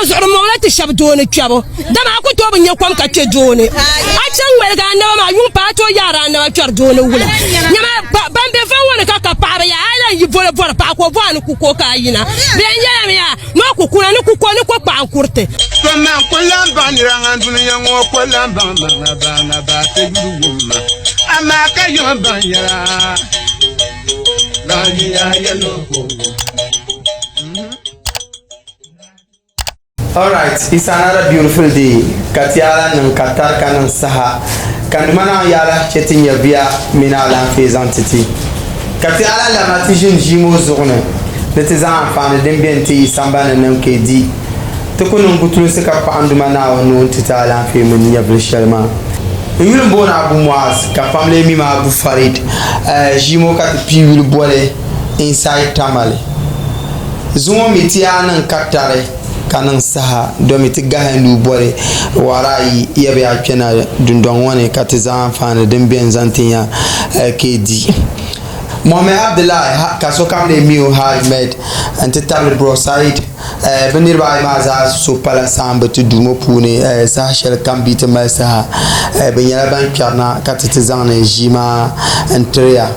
zuɣu di mɔŋla ti shɛba doo ni kpɛbu, dama a ku tooi bi nya kom ka kpe doo ni. A chaŋ ŋmaligi a naba maa yuŋ paai a tooi yaari a naba kpɛri doo ni wula. Nyama, ban be va ŋɔ ni ka ka paɣaba yaa, a yi lan yi boli bɔri paɣa ka o bɔhi ni kuko ka a yina. Bɛ yɛn yɛlimi yaa ni o ku kuna ni kuko ni kokpaɣu n-kuriti. To man ku lan baŋ nira ŋan dunia ŋɔ ku lan baŋ maŋa baŋa baa ti yuli wum ma, amaa ka yiŋ baŋ yɛla lan yiya yɛl o ka o wum. Alright, it's another beautiful day ka ti ala niŋ ka tari ka niŋ saha ka Duuma Naawuni yaalahi chɛ ti nyɛviya mini alaafee zaŋ ti ti. Ka ti ala lamla ti ʒini ʒii ŋɔ zuɣu ni ni ti zaŋ anfaani din beni ti yi sambani ni niŋ ka yi di. Ti ku niŋ gutulunsi ka paɣi n Duuma Naawuni ni o ni ti ti alaafee mini nyɛvili shɛli maa. N yuli m-booni Abu Muaz ka pam lee mi ma Abu Farid. Ʒii ŋɔ ka ti pii yuli boli Inside Tamale. Zuŋɔ mi ti yaa niŋ ka tari ka niŋ saha domi ti gahi nuu boli waara ayi ya bɛ a kpɛna dundɔŋ ŋɔ ni ka ti zaŋ anfaani din beni zaŋ ti ya ka yi di. Mohammed Abdullahi ha ka sokam lee mi o Hajj Med n-ti tabili Bro Said bɛ niriba ayi maa zaa so pala saamba ti duu ŋɔ puuni saha shɛli kam bɛ yi ti mali saha bɛ nyɛla ban kpɛrina ka ti ti zaŋdi ʒii maa n-tiri ya.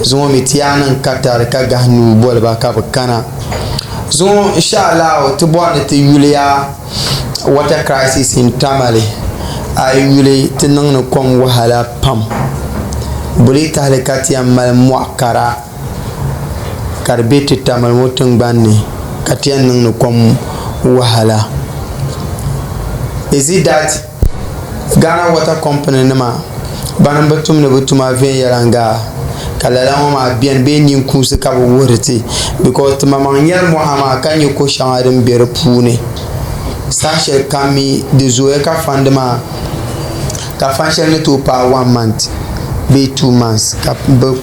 Zuŋɔ mi ti yaa niŋ katari ka gahi nuu boli ba ka bɛ kana. Zuŋɔ insha-Allahu ti bɔri ni ti yuliya water crisis in Tamale. A yi yuli ti niŋdi kom wahala pam. Boli tahili ka ti yɛn mali mɔɣ kara ka di be ti Tamale ŋɔ tiŋgbani ni ka ti yɛn niŋdi kom wahala. Is it that Ghana Water Company nima bana m-bi tumdi bɛ tuma viɛnyɛliŋga ka lala ŋɔ maa beni bee ninkuunsi ka bɛ wuhiri ti because ti maŋmaŋ nyari mɔha maa ka nya ko shɛŋa din be di puuni saha shɛli kam mi di zooya ka fandi maa ka fan shɛli ni tooi paai one month bee two months ka bɛ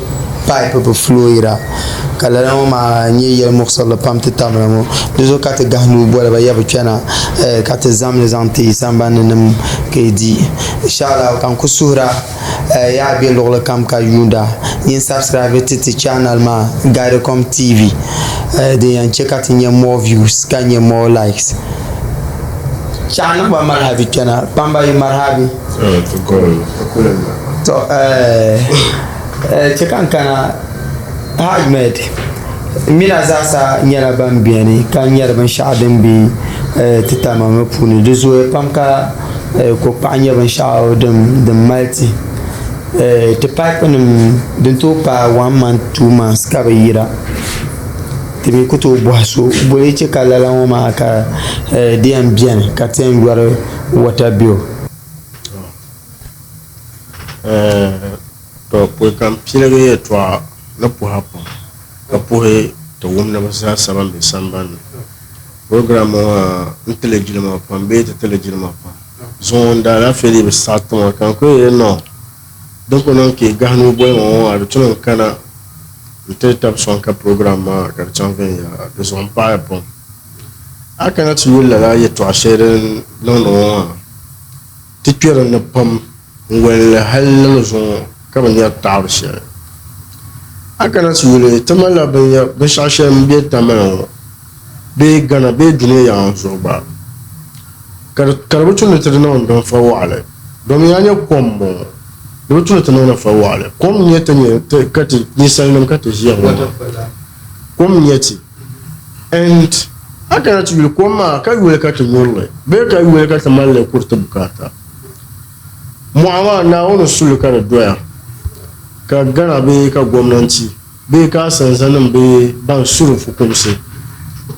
pipe bi flooyira ka lala ŋɔ maa nyɛ yɛli muɣisirili pam ti tabili ŋɔ di zuɣu ka ti gahi nuu boli ba ya bi kpɛna ka ti zamli zaŋ ti sambani nim ka yi di inshallah ka n ku suhura yaa bɛ luɣuli kam ka yuunda nyin subscribe ti ti channel maa Guidecom TV din yɛn chɛ ka ti nyɛ more views ka nyɛ more likes chaɣ niŋ ba marhabi kpɛna kpamba yi marhabi to chɛ ka n kana Ahmed m mini a zaasa nyɛla ban beni ka nyari binshɛɣu din be ti tama ŋɔ puuni. Di zooya pam ka kokpaɣu nyɛ binshɛɣu din mali ti. Ti paipunima din tooi paai one month two months ka bi yira. Ti mi ku tooi bɔhi so bɔ n-chɛ ka lala ŋɔ maa ka di yɛn beni ka ti yɛn yɔri water bill. To pɔi ka m piligi yɛtɔɣa ni puhi a pam, ka puhi ti wumdiba zaasa ban be sambani ni. Program ŋɔ maa n ti li jilima pam bee ti ti li jilima pam. Zuŋɔ n daalaafee dii bi saɣi ti ma ka n kuli yɛli noo din ku niŋ ka yi gahi nuu boli ma ŋɔ maa di tu ni n kana n-ti tab sɔŋ ka program maa ka di chaŋ viɛnyɛla. Di zuɣu m paɣiya pam. A kana ti yuli lala yɛtɔɣa shɛli din niŋdi ŋɔ maa ti kpe di ni pam. N-wali li hal ni zuŋɔ ka bɛ nyari taɣiri shɛli. A kana ti yuli ti malila binshɛɣu shɛli m-be Tamale ŋɔ bee Ghana bee dunia yaŋa zuɣu gba ka di bi tu ni ti di niŋdi din fa waɣili domi a nya kom m-bɔŋɔ di bi tu ni ti niŋdi fa waɣili kom n-nyɛ ti nyɛ ka ti ninsalinima ka ti ʒiya ŋɔ maa kom n-nyɛ ti and a kana ti yuli kom maa ka yuli ka ti nyuri li bee ka yuli ka ti mali li kuri ti bukaata. Mɔɣu maa Naawuni suli ka di doya, ka Ghana bee ka gomnanti bee ka asanzanim bee ban suri fukumsi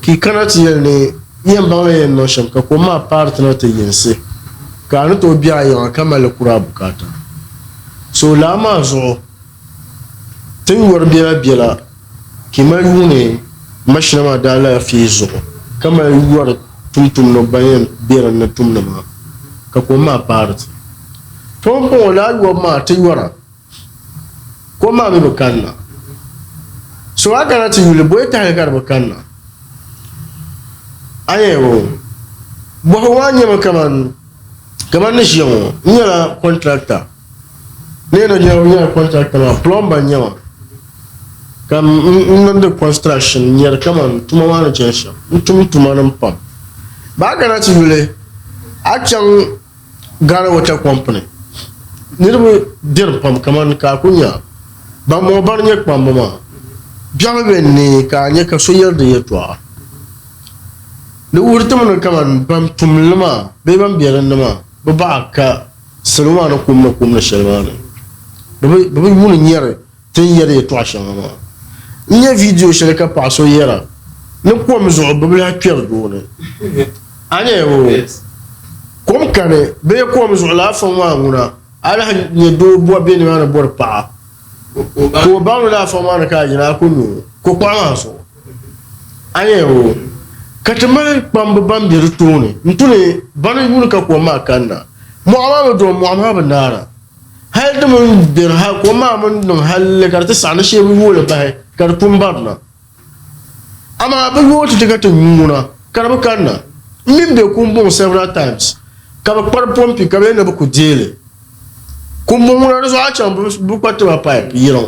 ka yi kana ti yɛli ni yi yɛn baŋla yɛn niŋ shɛm ka kom maa paari ti na ti yinsi ka a ni tooi be a yiŋa ka mali kuri a bukaata. So laa maa zuɣu ti ni yɔri biɛla biɛla ka yi mali yuuni mashina maa daalaafee zuɣu ka mali yɔri tumtumdiba ban yɛn be din ni tumdi maa ka kom maa paari ti. Pumpɔŋɔ lala yɔbu maa ti yɔra, kom maa mi bi kanna. So a kana ti yuli bɔyi tahili ka di bi kanna. A yɛn o bɔhigu maa nyɛmi kaman kaman ni ʒiya ŋɔ n nyɛla kɔntirata Ni yɛn nyɛla kɔntirata maa plɔmba n nyɛba ka n niŋdi kɔnsitirashin n nyɛri kaman tuma maa ni chani shɛm n tum tuma nim pam. Baa kana ti yuli a chaŋ Ghana Water Company niriba diri pam kamani ka a ku nya ban bɔŋɔ bari nyɛ kpamba maa biɛɣu bɛ ni ka a nya ka so yɛri di yɛltɔɣa. Di wuhiri ti mi ni kamani ban tum li maa bee ban be din ni maa bɛ baɣa ka salo maa ni kumdi kumdi shɛli maa ni. Bɛ bi yuuni nyari ti ni yɛri yɛltɔɣa shɛŋa maa. N nya viidiyo shɛli ka paɣa so yɛra ni kom zuɣu bɛ bi lahi kpɛri doo ni. A nya o? Kom kani bee kom zuɣu laa fɔŋ maa ŋuna a lahi nya doo bɛ nimaani bɔri paɣa ka o baŋ ni laa fɔŋ maa ni ka a yina a ku nya o kokpaɣu maa zuɣu. A nya o? Ka ti mali kpamba ban be di tooni n-tu ni bana yuuni ka kom maa kanna. Mɔɣu maa mi doo mɔɣu maa bi naara. Hali di mini beri hali kom maa mini niŋ halli ka di ti saɣi ni shee bi yooli bahi ka di tum barina. Amaa bi yooi ti ti ka ti nyuuna ka di bi kanna. M mini be Kumbuŋ several times ka bi kpari pompi ka bɛ yɛli ni bɛ ku deei li. Kumbuŋ ŋuna di zuɣu a chaŋ bɛ kpa ti ba pipe yiriŋ.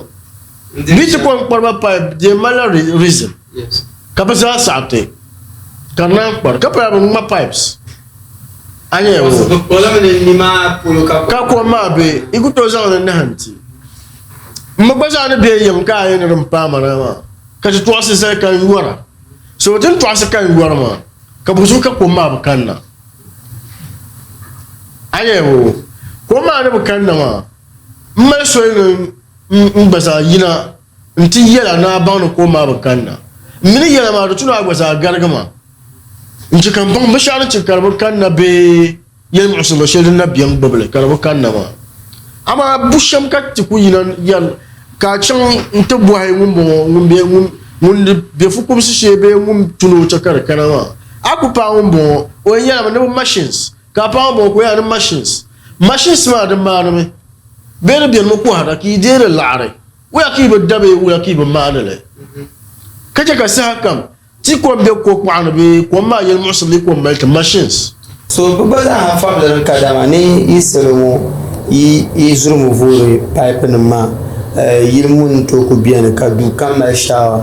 Bɛ ti kom kpari ba pipe di malila reason ka bɛ zaa saɣi ti ka di naan kpari ka pala bɛ ŋma pipes. A nyɛ o. Ka kom maa be i ku tooi zaŋ li nahi nti. M mi gba zaa ni be yiŋ ka a yi ni din paai ma na maa ka ti tɔɣisi zali ka n yɔra. So ti ni tɔɣisi ka n yɔri maa ka bɔzuɣu ka kom maa bi kanna. A nyɛ o. Kom maa ni bi kanna maa m mali soli ni n gba zaa yina nti yɛl a ni a baŋ ni kom maa bi kanna. M mi ni yɛla maa di tu ni a gba zaa garigi ma. N chɛ ka m baŋ binshɛɣu din chɛ ka di bi kanna bee yɛlimuɣisirigu shɛli din na beni gbubi li ka di bi kanna maa. Amaa bu shɛm ka ti ku yina yɛri ka a chaŋ nti bɔhi ŋumbɔŋɔ ŋun di be fukumsi shee bee ŋun tu ni o chɛ ka di kana maa. A ku paai ŋumbɔŋɔ, o yɛn yɛlimi ni bɛ machines, ka a paai ŋumbɔŋɔ ka o yɛli ni machines. Machines maa di maanimi bee di benimi kɔhira ka yi deeri liɣiri, wula ka yi bi da bee wula ka yi bi maani li ka chɛ ka saha kam Ti kom be ko kpaɣu ni bee kom maa yɛli muɣisirili kom mali ti machines. So bɛ gba zaa fabiliri kadama ni yi salo ŋɔ yi yi zurimi voori pipe nim maa yili mun tooi ku beni ka duu kam mali shower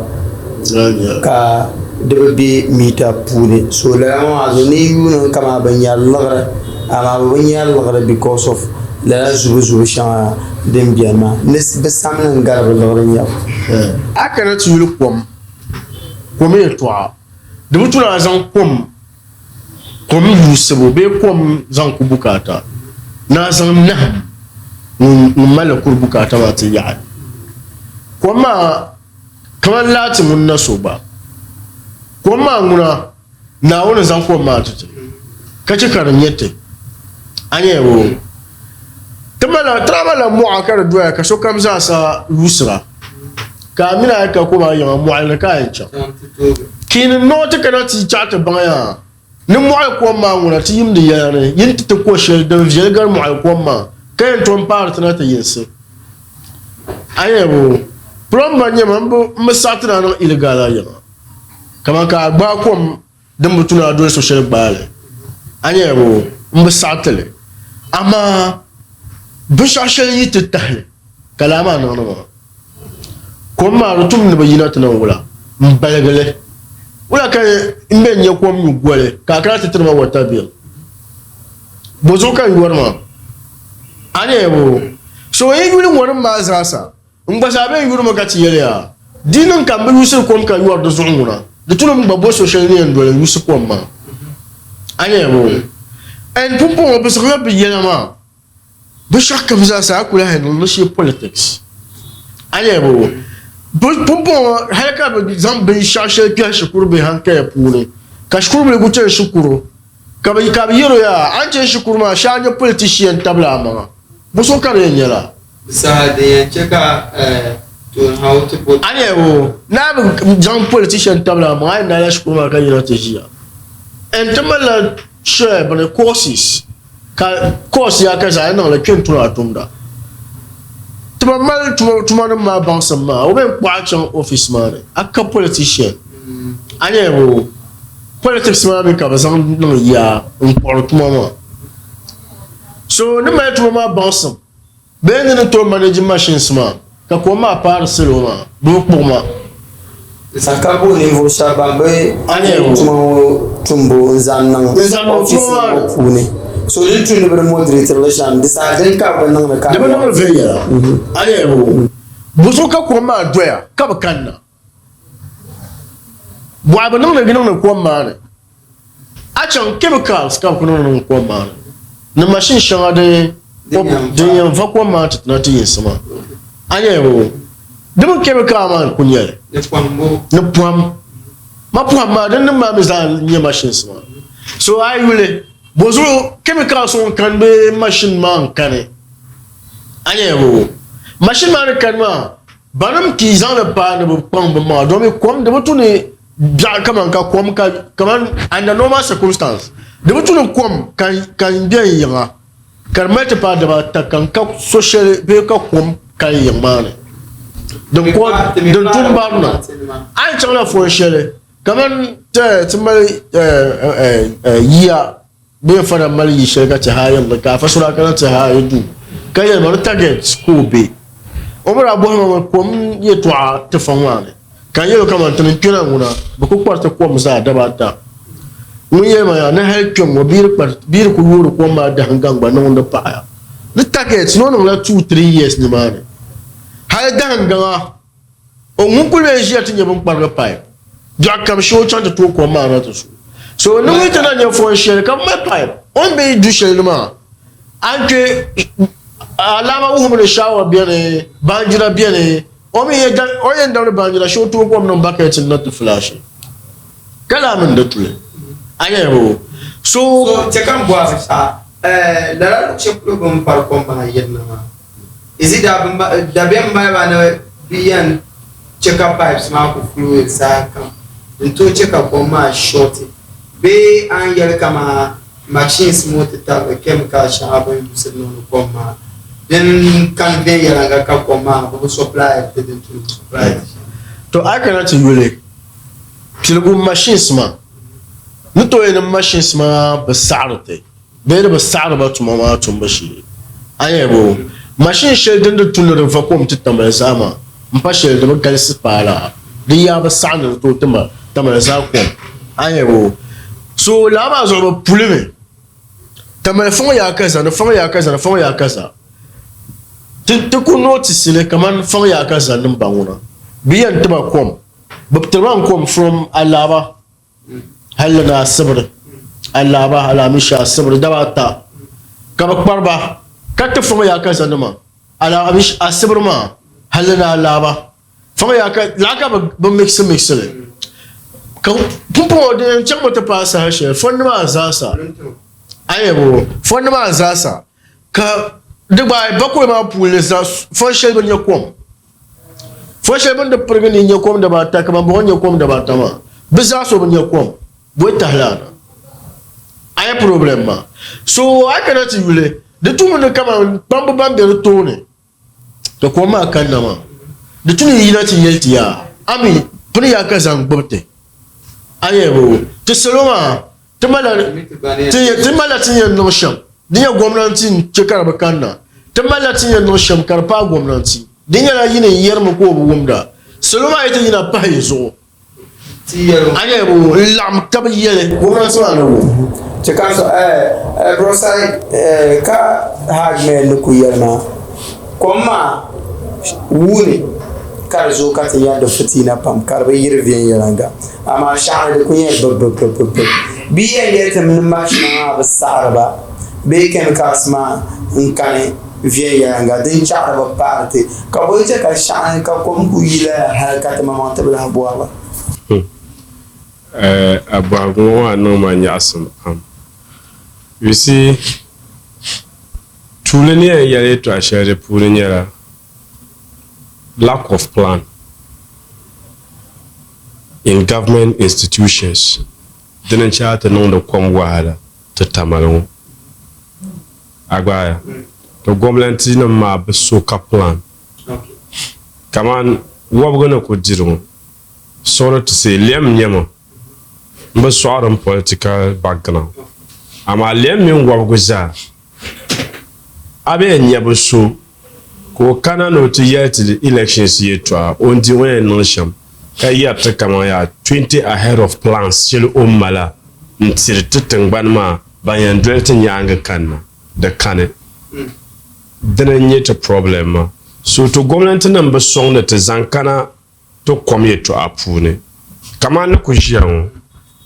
ka di bi be mita puuni so lala ŋɔ maa zuɣu ni yi yuuni kamani bɛ nyari liɣiri amaa bɛ bi nyari liɣiri because of lala zubu zubu shɛŋa din beni maa ni bɛ samli n gari bɛ liɣiri nyabu. A kana ti yuli kom Kom yɛltɔɣa, di bi tu ni a zaŋ kom kom yuusibu bee kom zaŋ ku bukaata ni a zaŋ nahim ŋun malli kuri bukaata maa ti yaɣi. Kom maa kamani laati ŋun na so gba, kom maa ŋuna Naawuni n-zaŋ kom maa ti ti, ka chɛ ka di nyɛ ti. A nya o? Ti malila, ti daa malila mɔɣa ka di doya ka sokam zaa sa yuusira, ka a mini a yi ka kom a yiŋa mɔɣili ni ka a yɛn chaŋ. Ka yi ni noo ti kana ti yi chaɣ ti baŋ yaa ni mɔɣili kom maa ŋuna ti yimdi yɛla ni yi ni ti ti ko shɛli din viɛli gari mɔɣili kom maa ka yɛn tom paari ti na ti yinsi. A nya o? Plumber n-nyɛ ma m bi saɣi ti ni a niŋ illegal a yiŋa. Kaman ka a gbaai kom din bi tu ni a doli so shɛli gbaai li, a nyaya bɔ? M bi saɣi ti li. Amaa binshɛɣu shɛli yi ti tahi li ka lala maa niŋdi maa, kom maa di tum ni bi yina ti niŋ wula? M-baligi li. Wula ka m bɛn nya kom nyu goli ka a kana ti tiri ma water bill? Bɔzuɣu ka n yɔri maa? A nyaya bɔ? So yi yuli ŋɔnim maa zaasa, N gba zaa bɛn yuri mi ka ti yɛli ya, Di niŋ ka m bi yuusiri kom ka yɔri di zuɣu ŋuna, di tu ni m gba bo so shɛli ni yɛn doli n-yuusi kom maa. A nya bɔ? Ɛn pumpɔŋɔ bɛ zaŋla bɛ yɛla maa binshɛɣukam zaa sa a ku lahi niŋ di shee politics. A nya bɔ? Pumpɔŋɔ hali ka bɛ zaŋ binshɛɣu shɛli kpɛhi shikuru bihi hankaya puuni ka shikuru bihi ku chani shikuru ka bɛ yɛl o yaa, A ni chani shikuru maa shee a nya politician tabili a maŋa. Bɔ so ka di yɛn nyɛla? Di saha din yɛn chɛ ka tooni ha o ti bo. A nyɛ o naa bi zaŋ politician tabili a maŋa a yi naala shikuru maa ka yina ti ʒiya and ti malila share bini courses ka course yaa ka zaa yi niŋli kpe n-tuna a tumda ti ban mali tuma nim maa baŋsim maa o bɛn kpuɣi a chaŋ office maa ni a ka politician a nyɛ o politics maa mi ka bɛ zaŋ niŋ yaa n kpuɣiri tuma maa so ni mali tuma maa baŋsim Bee ni ni tooi manage machines maa ka kom maa paari salo maa bɛ bi kpuɣi ma. Ka bo ninvuɣ shɛba ban bi tuma ŋɔ tumbu n-zaŋ niŋ ofiisi ŋɔ puuni. So di tu ni bɛ di moderate li shɛm, di saha dini ka bɛ niŋdi ka. Di bi niŋdi viɛnyɛla. A yɛlibu, Buzuɣu ka kom maa doya ka bi kanna. Bɔɣa bi niŋdi niŋdi kom maa ni. A chaŋ chemicals ka bi ku niŋdi niŋ kom maa ni. Ni machine shɛŋa din din yɛn va kom maa ti na ti yinsi maa. A yɛlibu, Di mi chemical maa n-ku nyɛli. Ni pɔhim. Ma pɔhim maa din nim maa mi zaa n-nyɛ machines maa. So a yi yuli, bozuɣu chemicals ŋɔ n-kani bee machine maa n-kani? A yɛlibu, Machine maa ni kani maa, Banim ti zaŋli paai ni bi kpaŋ bi maŋa domi kom di bi tu ni biɛɣu kaman ka kom ka kaman under normal circumstance di bi tu ni kom ka ka n bɛ n yiŋa ka di mali ti paai daba ata ka n ka so shɛli bee ka kom ka n yiŋ maa ni din ko din tum barina a yi chaŋla fon shɛli kaman ti mali yiya Bɛ yɛn fana mali yi shɛli ka ti haai yiŋli ka afa so daa kana ti haai duu ka yɛli ma ni target ka o be. O mi daa bɔhi ma mi kom yɛtɔɣa ti fa maa ni ka n yɛli o kaman ti ni kpɛna ŋuna bɛ ku kpariti kom zaa daba ata. Ŋun yɛli ma yaa ni hali kpɛŋ ŋɔ bɛ yi di ku yoori kom maa dahim gaŋ gba niŋdi paɣiya. Ni target ni o niŋla 2-3 years nimaani hali dahim gaŋa. O ŋun kuli bee ʒiya ti nyɛ bin kparigi pipe biɛɣu kam shee o chaŋ ti tooi kom maa na ti su. So ni ŋun ti na nyɛ fon shɛli ka bɛ mali pipe o ni be du shɛli ni maa a ni kpe alaama wuhimi ni shower beni baanjira beni o mi o yɛn damdi baanjira shee o tooi kom niŋ bucket ni na ti flash ka laa mini di tuli a nyɛla boo so. So chɛ ka n bɔhi binshɛɣu lala luɣushɛli polo bɛ ni kpari kom maa yirina maa Is it that dabiɛm mali ba ni bɛ yɛn che ka pipes maa ku flow saha kam din tooi che ka kom maa shorti bee a ni yɛli kaman machines ŋɔ ti tabili chemical shɛŋa bɛ ni yuusiri niŋdi kom maa din kani viɛnyɛliŋga ka kom maa bɛ bi supply ti din tuui supply ti shɛm. To a yi kana ti yuli piligu machines maa ni tooi yɛli ni machines maa bi saɣiri ti. Bee di bi saɣiri ba tuma maa tumbu shee. A nya boo? Mashin shɛli din di tu ni di va kom ti Tamale zaa maa m-pa shɛli di bi galisi paai laa. Di yaa bi saɣi ni di tooi ti ma Tamale zaa kom. A nya boo? So laa maa zuɣu bɛ puli mi. Tamale fɔŋ yaa kaza ni fɔŋ yaa kaza ni fɔŋ yaa kaza. Ti ti ku nootisi li kamani fɔŋ yaa kaza nim ba ŋuna. Bɛ yɛn ti ba kom. Bɛ tiri ba n-kom from Alaaba. Hali ni asibiri, alaaba, alaamishi, asibiri daba ata ka bɛ kpari ba ka ti fɔŋ yaakazanima alaamishi, asibiri maa hali ni alaaba fɔŋ yaaka laa ka bɛ mixi mixi li ka pumpɔŋɔ di yɛn chaŋmi ti paai saha shɛli fɔndi maa zaasa a yɛn bo fɔndi maa zaasa ka di gbaai bakɔi maa puuni zaa fɔn shɛli bi nya kom. Fo shɛli bɛ ni di pirigi ni nya kom dabaata kaman buɣim nya kom dabaata maa, bɛ zaa so bi nya kom, bɔyi tahili a na. A nya problem maa? So a yi kana ti yuli, di tumi ni kaman kpamba ban be di tooni ka kom maa kanna maa, di tu ni yi yina ti yɛli ti yaa, a mi pini ya ka zaŋ gbubi ti. A nya boo? Ti salo maa Ti malila ti ni yɛn niŋ shɛm di nyɛ gomnanti n-che ka di bi kanna. Ti malila ti ni yɛn niŋ shɛm ka di paai gomnanti. Di nyɛla yi ni yɛrimi ka o bi wumda. Salo maa yi ti yina pahi yi zuɣu, a nyɛla bɛ wum n-laɣim ka bɛ yɛli gomnanti maa ni wum. Chɛ ka so eh bro sai eh ka hard man ni ku yɛli maa kom maa wuuni ka di zooi ka ti nyari di fitiina pam ka di bi yiri viɛnyɛliŋga. Amaa shɛɣuni di ku nyɛ bibibibibi. Bɛ yi yɛn yɛli ti ni mashina maa bi saɣiri ba bee chemicals maa n-kani viɛnyɛliŋga din chaɣiri bi paari ti, ka bɔ n-chɛ ka shɛɣuni ka kom ku yi lala hali ka ti maŋmaŋ ti bi lahi bɔri ba? A bɔhigu ŋɔ maa niŋ ma nyaɣisim pam. You see, tuuli ni yɛn yɛli yɛtɔɣa shɛli di puuni nyɛla lack of plan in government institutions dini n-chɛ a ti niŋdi kom wahala ti Tamale ŋɔ. A gbaaya? To gomlanti nim maa bi so ka plan. Kaman wɔbigu ni ku diri ŋɔ, sorry to say, lɛm n-nyɛ ma, m bi sɔɣiri m political background, amaa lɛm mini wɔbigu zaa A bee n-nya bi so ka o kana ni o ti yɛli ti elections yɛltɔɣa o ni di o yɛn niŋ shɛm. ka yɛri ti kaman yaa 20 ahead of plans shɛli o ni mala n-tiri ti tiŋgbani maa ban yɛn doli ti nyaaŋa kanna, di kani. Dini n-nyɛ ti problem maa. So ti gomnanti nim bi sɔŋdi ti zaŋ kana ti kom yɛtɔɣa puuni. Kaman ni ku ʒiya ŋɔ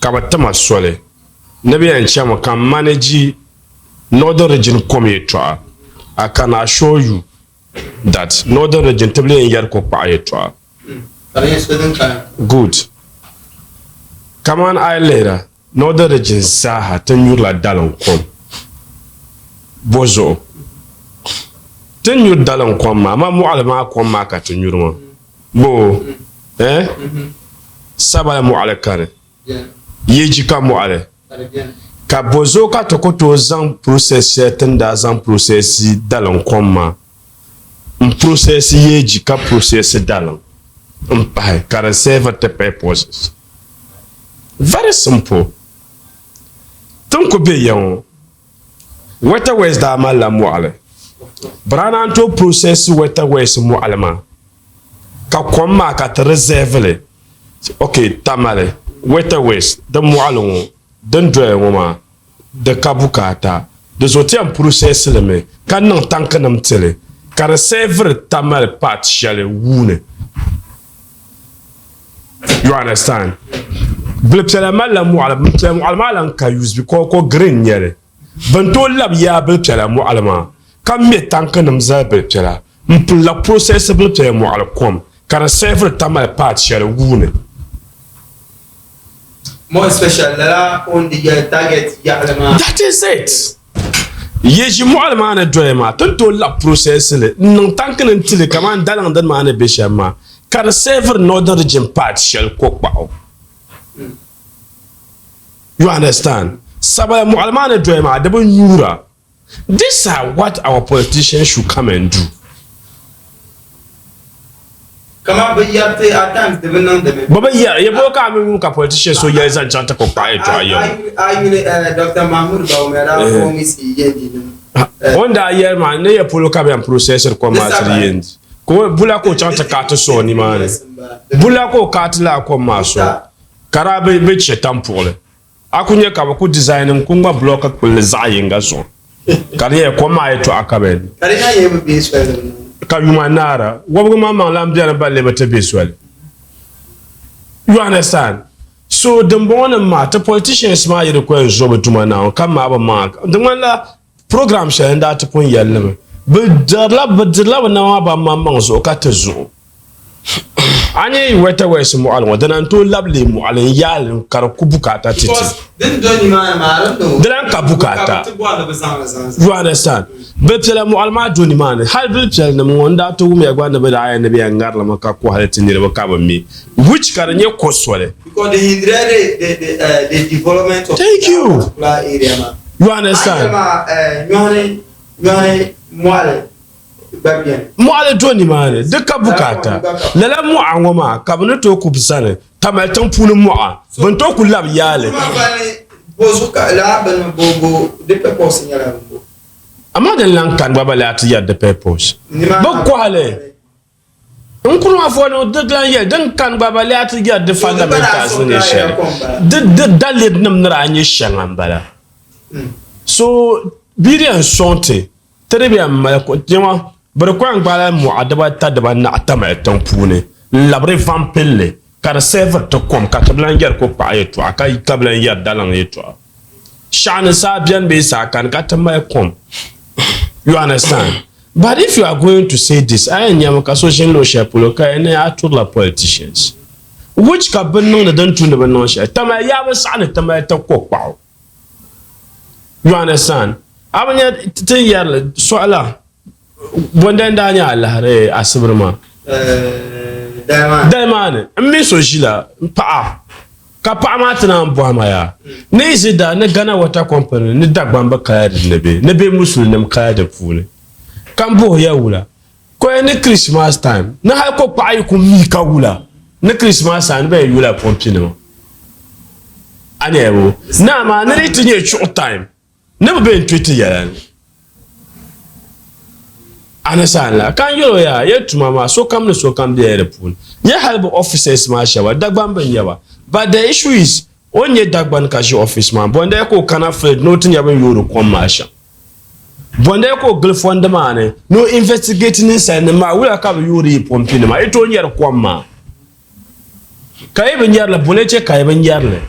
ka bɛ ti ma soli ni bɛ yɛn chami ka m manage Northern Region kom yɛtɔɣa, I can assure you that Northern Region ti bi lee yɛri kokpaɣu yɛtɔɣa. Good. Kaman a yi lihira Northern Region zaaha ti nyurila dalim kom. Bɔ zuɣu? Ti ni nyuri dalim kom maa, amaa mɔɣili maa kom maa ka ti nyuri maa. Boo? Eh? Sabali mɔɣili kani. Yeji ka mɔɣili. Ka bɔzuɣu ka ti ku tooi zaŋ process shɛli ti ni daa zaŋ process dalim kom maa n process yeji ka process dalim n pahi ka di serve ti purposes. Very simple. Ti ni ku be ya ŋɔ, Waterways daa malila mɔɣili. Bɛ daa naan tooi process Waterways mɔɣili maa ka kom maa ka ti reserve li. Ok, Tamale, Waterways di mɔɣili ŋɔ din doya ŋɔ maa di ka bukaata. Di zuɣu ti yɛn process li mi ka niŋ tankinim ti li ka di serve Tamale part shɛli wuuni. You understand? Bilipiɛla malila mɔɣili, bilipiɛla mɔɣili maa lan ka use because ko green nyɛli. Bɛ ni tooi labi yaa bilipiɛla mɔɣili maa ka me tankinim zali bilipiɛla m-pun la process bilipiɛla mɔɣili kom ka di serve Tamale part shɛli wuuni. More especially lala o ni di yɛli target yaɣili maa. That is it. Yeji mɔɣili maa ni doya maa, ti ni tooi labi process li n-niŋ tanki ni n-ti li kamani daliŋ dini maa ni be shɛm maa ka di serve Northern Region part shɛli kokpaɣu. You understand? Sabala mɔɣili maa ni doya maa di bi nyuura. These are what our politicians should come and do. Kaman bɛ yɛri ti at times di bi niŋdi mi. Bɛ bi yɛri, ya bɔ ka a mi wum ka politician so yɛli zaŋ chaŋ ti ko kpaɣi yɛltɔɣa yɛli. A yuli Dr. Mahmood Bawumia daa promise yendi nim. O ni daa yɛli maa ni ya polo ka bɛ yɛn processiri kom maa tiri yendi. Ka o bula ka o chaŋ ti kaati sɔɔ nimaani. Bula ka o kaati lala kom maa sɔɔ ka daa bɛ chɛ tampuɣili. A ku nya ka bɛ ku dizaini n-ku ŋma bulɔɔki kpulli zaɣ yiŋga zuɣu, ka di nyɛla kom maa yɛtɔɣa ka bɛ ni. Ka di na yɛn bi be soli ni ŋɔ. Ka yuma naara, wɔbigu maŋmaŋ lan beni ba lee bi ti be soli. You understand? So dimbɔŋɔnim maa, ti politicians maa yi di ku yɛn zo bɛ tuma Naawuni ka maai bɛ maŋa, di ŋmanila Program shɛli n daa ti pun yɛli ni mi bi dirila bi dirila bi nama maa ban maŋmaŋ zuɣu ka ti zuɣu. A nyɛ Waterworks mɔɣili ŋɔ dina n tooi labi lee mɔɣili n yaali ka di ku bukaata ti ti. Di lan ka bukaata. You understand? Bilpiɛla mɔɣili maa do nimaani. Hali bilpiɛli nim ŋɔ n daa ti wumya gba ni bi daa yɛn ni bi yɛn ŋarili mi ka kɔhili ti niriba ka bi mi which ka di nyɛ ko soli. Because they hinder the development of Thank you. particular area maa. You understand? Nyɔhini nyɔhini mɔɣili gba beni. Mɔɣili do nimaani di ka bukaata. Lala mɔɣa ŋɔ maa ka bɛ ni tooi ku zani Tamale tiŋ puuni mɔɣa bɛ ni tooi ku labi yaali. Amaa din lan kani gba ba lee a ti yɛri di purpose. Bɛ kɔhili. N kuri maa fo di lan yɛli din kani gba ba lee a ti yɛri di fundamentals ni nyɛ shɛli. Di di daliri nim ni daa nyɛ shɛŋa n bala. So bia di yɛn sɔŋ ti ti di bi yɛn mali nyɛma bi di kɔŋ gbaala mɔɣa dibata dibanahi Tamale tiŋ puuni n labiri vampilli ka di sɛviri ti kom ka ti bi lan yɛri kokpaɣu yɛltɔɣa ka bi lan yɛri daliŋ yɛltɔɣa. Shɛɣu ni saa beni bee saa kani ka ti mali kom. You understand? But if you are going to say this, a yɛn nyami ka so ʒini luɣ shɛli polo ka yɛn ni a turila politicians. Which ka bɛ niŋdi din tu ni bɛ niŋ shɛli. Tamale yaa bi saɣi ni ti mali ti ko kpaɣu. You understand? A bi nya ti ni yɛri li sɔɣila bɔndani daa nyɛ alahiri asibiri maa. Dali maa ni n mini so ʒila paɣa ka paɣa maa ti naan bɔhi ma yaa ni yi ʒi daa ni Ghana Water Company ni Dagbamba kaya di ni be ni be musulinim kaya di puuni ka n bɔhi ya wula koya ni Christmas time ni hali ko kpaɣa yi ku mi ka wula ni Christmas time ni bɛ yɛn yula pɔmpinima a nyɛla bo ni amaa ni di ti nyɛ chuɣu time Ni bi be n-kpe ti yɛla ni. A ni saha la, ka n yɛl o yaa, Yɛl tuma maa, sokam ni sokam bela di puuni. Nyɛ hali bi officers maa shɛba Dagbamba n nyɛba but the issue is o ni nyɛ Dagbani ka ʒi office maa bɔndaya ka o kana field ni o ti nya bɛ ni yoori kom maa shɛm. Bɔndaya ka o gili fɔndi maa ni ni o investigate ninsalinima maa wula ka bɛ yoori yi pompi nima yi tooi nyari kom maa ka yi bi nyari li bɔ lee che ka yi bi nyari li.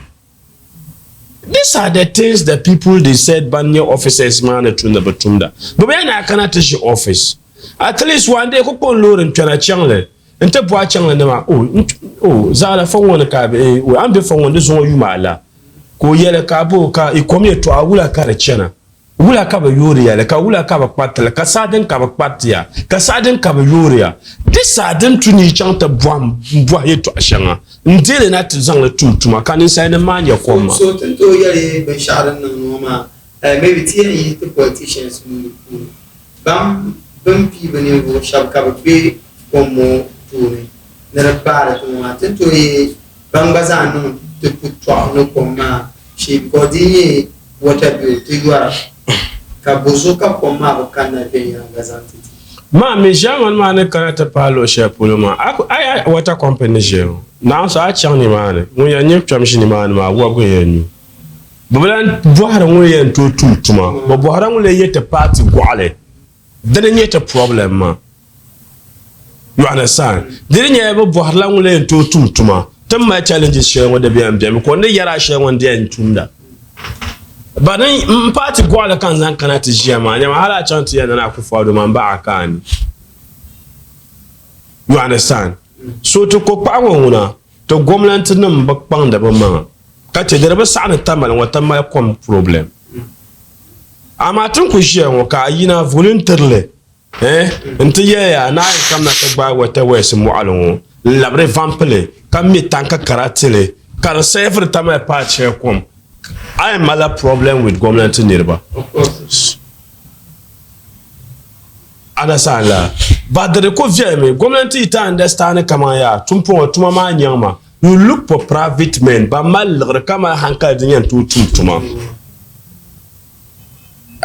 These are the things the people they said ban nyɛ officers maa ni tu ni bi tumda. Bi bi yɛn kana ti ʒi office. At least one day ku kpɔn loori n kpɛna chaŋli n ti bɔhi chaŋli nima oh oh zaɣila fɔŋ ŋɔ ni ka a eh a ni be fɔŋ ŋɔ ni di zuŋɔ yuma ala ka o yɛli ka a bo ka i kom yɛtɔɣa wula ka di chana. Wula ka bɛ yoori ya li, ka wula ka bɛ kpariti li, ka saha din ka bɛ kpariti ya, ka saha din ka bɛ yoori ya. Di saha din tu ni yi chaŋ ti bɔhim m-bɔhi yɛtɔɣ shɛŋa n-deei li na ti zaŋ li tum tuma, ka ninsalinim maa nya kom maa. So ti ni tooi yɛli binshɛɣu din niŋ ŋɔ maa, maybe ti yɛn yihi ti politicians nuu ni puuni ban bɛ ni pii bɛ ninvuɣ shɛba ka bɛ be kom ŋɔ tooni ni di paari ti ŋɔ maa, ti ni tooi yihi ban gba zaa niŋ ti putɔɣu ni kom maa shee because di yi nyɛ water bill ti yɔra ka bo zuɣu ka kom maa bi kanna viɛnyɛliŋga zaŋ ti ti. Maa mi ʒiɛmani maa ni kana ti paai luɣ shɛli polo maa, a yi water company ni ʒiya ŋɔ, naawuni so a chaŋ nimaani, ŋun yɛn nyɛ kpɛm ʒi nimaani maa wɔbigu n-yɛn nyu. Bɛ bi lan bɔhiri ŋun yɛn tooi tum tuma, bɛ bɔhirila ŋun lee ye ti paati gɔɣili. Dini n-nyɛ ti problem maa. You understand? Di ni nyɛla bɛ bɔhirila ŋun lee yɛn tooi tum tuma. Ti ni mali challenges shɛli ŋɔ di bɛn beni because n ni yɛri a shɛli ŋɔ n di yɛn tumda. But n paati gɔɣili ka n zaŋ kana ti ʒiya maa nyama hali a chaŋ ti yɛli Nana Akufo-Addo maa m baɣa a ka a ni. You understand? So ti ko kpaɣa ŋɔ ŋuna ti gomnanti nim bi kpaŋdi bɛ maŋa ka che di di bi saɣi ni Tamale ŋɔ ti mali kom problem. Amaa ti ni ku ʒiya ŋɔ ka a yina voluntarily Eh, n-ti yɛliya ni a yi kamina ti gbaai Water West mɔɣili ŋɔ n-labi di vampili ka me tanka kara ti li ka di sɛɛviri Tamale paai shɛli kom, a yɛn malila problem with gomnanti niriba. Understand la? But di di ku viɛlimi, gomnanti yi ti understand kaman yaa tumpɔŋɔ tuma maa nyaŋ ma, you look for private men ban mali liɣiri ka mali hankali din yɛn tooi tum tuma.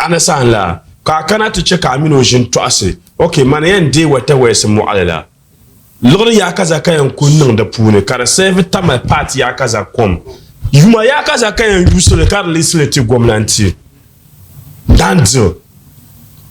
Understand la? Ka a kana ti chɛ ka a mini o ʒini tɔɣisi, Ok, mani yɛn deei Waterworks mɔɣili la. Liɣiri yaakaza ka yɛn ku niŋ di puuni ka di serve Tamale part yaakaza kom. Yuma yaakaza ka yɛn yuusi li ka release li ti gomnanti. Done deal.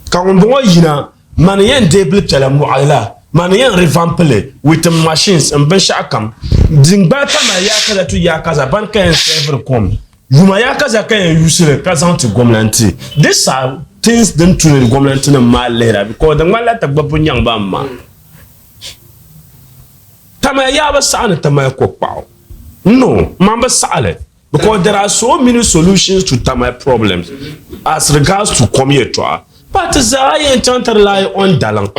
Ka ŋunbɔŋɔ yina, mani yɛn deei bilipiɛla mɔɣili la, mani yɛn revamp li with m machines, m binshɛɣu kam. Din gbaai Tamale yaakaza to yaakaza bani ka yɛn serve kom. Yuma ya ka za ka yɛn yuusiri ka zaŋ ti gomnanti. This are things din tu ni gomnanti nim maa lihira because di ŋmanila ti gbubbu nyaŋ ba m-ma. Tamaya yaa bi saɣi ni ti mali kokpaɣu. No, man bi saɣi li because there are so many solutions to Tamale problems as regards to kom yɛltɔɣa. But ti zaa yɛn chaŋ ti rely on daliŋ.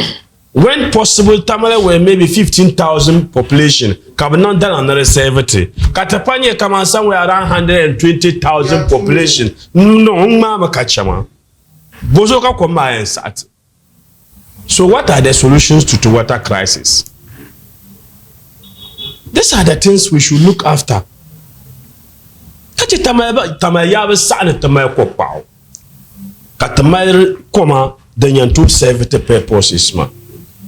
When possible Tamale were maybe 15,000 population ka bi niŋ daliŋ ni di serve ti ka ti pa nyɛ kaman somewhere around 120,000 population no n ŋmaami ka chɛ maa bozuɣu ka kom maa yɛn saɣi ti so what are the solutions to the water crisis these are the things we should look after ka chɛ Tamale yaa bi saɣi ni ti mali ko kpaɣu. Ka ti mali koma din yɛn tooi serve ti purposes maa.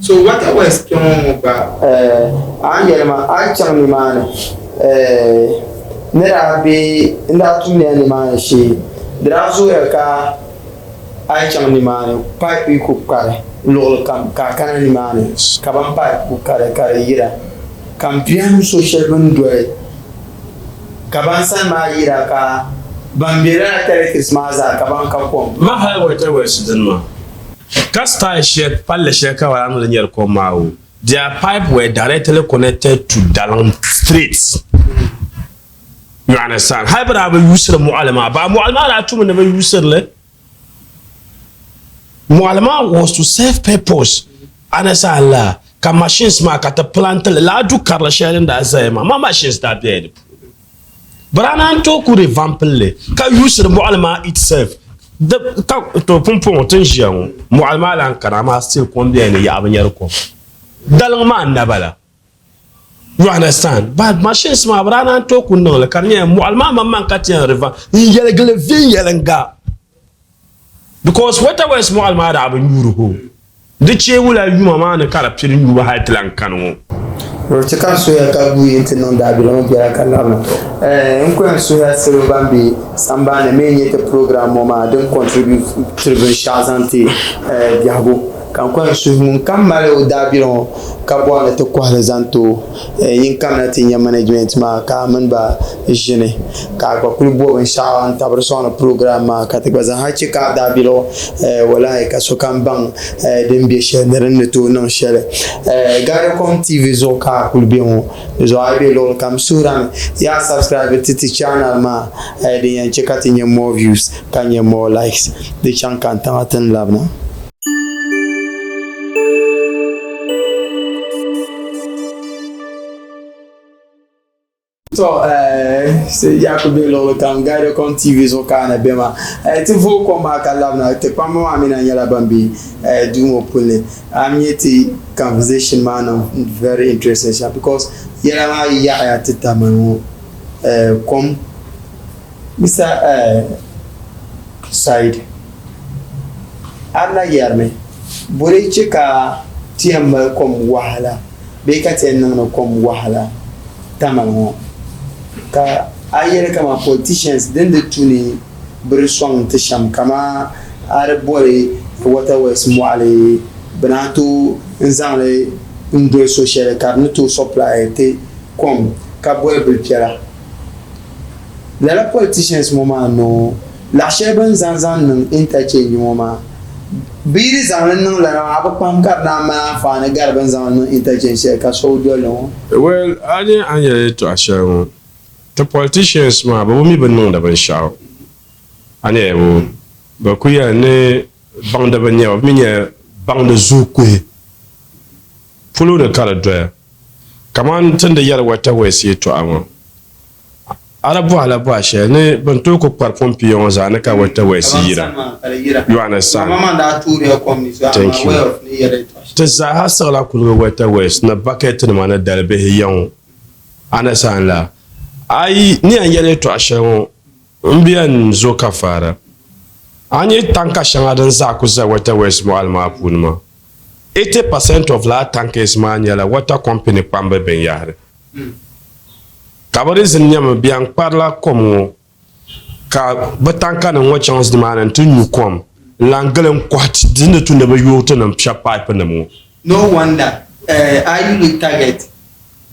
So Water West kpɛŋɔ ŋɔ gba eh, a ni yɛli ma a yi chaŋ nimaani eh, ni daa be n daa tumdila nimaani shee di daa zooya ka a yi chaŋ nimaani pipe yi ku kpari luɣili kam ka a kana nimaani ka ban pipe ku kari ka di yira ka m biɛhim so shɛli bɛ ni doli Ka ban sani maa yira ka ban be lala territories maa zaa ka ban ka kom. Ma hali Water West dini maa ka style shɛli palli shɛli ka bɛ daa niŋdi nyɛri kom maa o their pipe were directly connected to Daling straight you understand hali bɛ daa bi usiri mɔɣili maa ba mɔɣili maa daa tumi ni bɛ usiri li Mɔɣili maa was to serve purpose understand la ka machines maa ka ti plant li laa du karili shɛli din daa zaya maa ma machines daa bela di puuni bɛ daa naan tooi ku revamp li ka usiri mɔɣili maa itself di ka to pumpɔŋɔ ti ni ʒiya ŋɔ mɔɣili maa lan kani amaa still kom bela ni yaɣa bi nyari kom daliŋ maa n-na bala. You understand? But machines maa bɛ daa naan tooi ku niŋ li ka di nyɛla mɔɣili maa maŋmaŋ ka ti yɛn riva n-yɛligi li viɛnyɛliŋga because waterways mɔɣili maa daa bi nyuuri ho. Di cheebu la yuma maa ni ka di pili nyuubu hali ti lan kani ŋɔ. Ti ka n suhuya ka guui nti niŋ daabilim biɛla ka labina. N ku yɛn suhuya salo ban be sambani ni mi n-nyɛ ti program ŋɔ maa din contribute tiri binshɛɣu zaŋ ti biɛhigu ka n ku yɛn suhi ŋun kam mali o daabilim ŋɔ ka bɔri ni ti kɔhi li zaŋ ti o nyin kamina ti nya management maa ka a mini ba ʒini ka a gba kuli bo binshɛɣu n-tabiri sɔŋdi program maa ka ti gba zaa ha che ka a daabiligu walahi ka sokam baŋ din be shɛli ni din ni tooi niŋ shɛli. Garikom TV zuɣu ka a kuli be ŋɔ. Di zuɣu a yi be luɣili kam suhirami yaa subscribe ti ti channel maa din yɛn che ka ti nya more views ka nya more likes. Di chaŋ kantaŋa ti ni labina. To yaa ku be luɣili kam Guidecom TV zuɣu ka a na be maa. Ti vooi kom maa ka labina ti kpamba maa mi na nyɛla ban be duu ŋɔ puli ni. A mi nyɛ ti conversation maa niŋ very interesting shɛm because yɛla maa yaɣiya ti tamali ŋɔ kom Mr Said a na yɛrimi bɔ di che ka ti yɛn mali kom wahala bee ka ti yɛn niŋdi kom wahala tamali ŋɔ ka a yɛli kaman politicians din di tu ni bɛ di sɔŋ ti shɛm kaman a di boli water works mɔɣili bɛ naan tooi n zaŋ li n doli so shɛli ka di ni tooi supply ti kom ka boli bilipiɛla. Lala politicians ŋɔ maa noo laɣ shɛli bɛ ni zaŋ zaŋ niŋ interchange ŋɔ maa bɛ yi di zaŋ li niŋ lala maa a bi kpahim ka di naan mali anfaani gari bɛ ni zaŋ li niŋ interchange shɛli ka so bi doli li ŋɔ. Well, a ni a ni yɛli yɛltɔɣa shɛli ŋɔ, ti politicians maa bɛ bi mi bɛ ni niŋdi binshɛɣu. A ni yɛli bo, bɛ ku yɛli ni baŋdiba n-nyɛ ba, bɛ mi nyɛla baŋdi zuɣukuhi polo ni ka di doya. Kamani ti ni di yɛri Weta West yɛltɔɣa ŋɔ, a di bɔhila bɔha shɛli ni bɛ ni tooi ku kpari pumpiya ŋɔ zaa ni ka Weta West yira. You understand? Thank you. Ti zaaha siɣila kuliga Weta West ni bakɛtinima ni dalibihi ya ŋɔ. Understand la? A yi ni yɛn yɛli yɛltɔɣa shɛli ŋɔ, m bi yɛn zo kafaara. A nya tanka shɛŋa din zaa ku za Weta West mɔɣili maa puuni maa, 80% of lala tankers maa nyɛla water company kpambi binyahiri. Ka bɛ reason nyɛmi bɛ yɛn kparila kom ŋɔ ka bɛ tanka nim ŋɔ chaŋ nimaani nti nyu kom n-lan gili n-kɔhi ti di ni tu ni bɛ yooi ti niŋ piɛ pipe nim ŋɔ. No wonder a yi lu target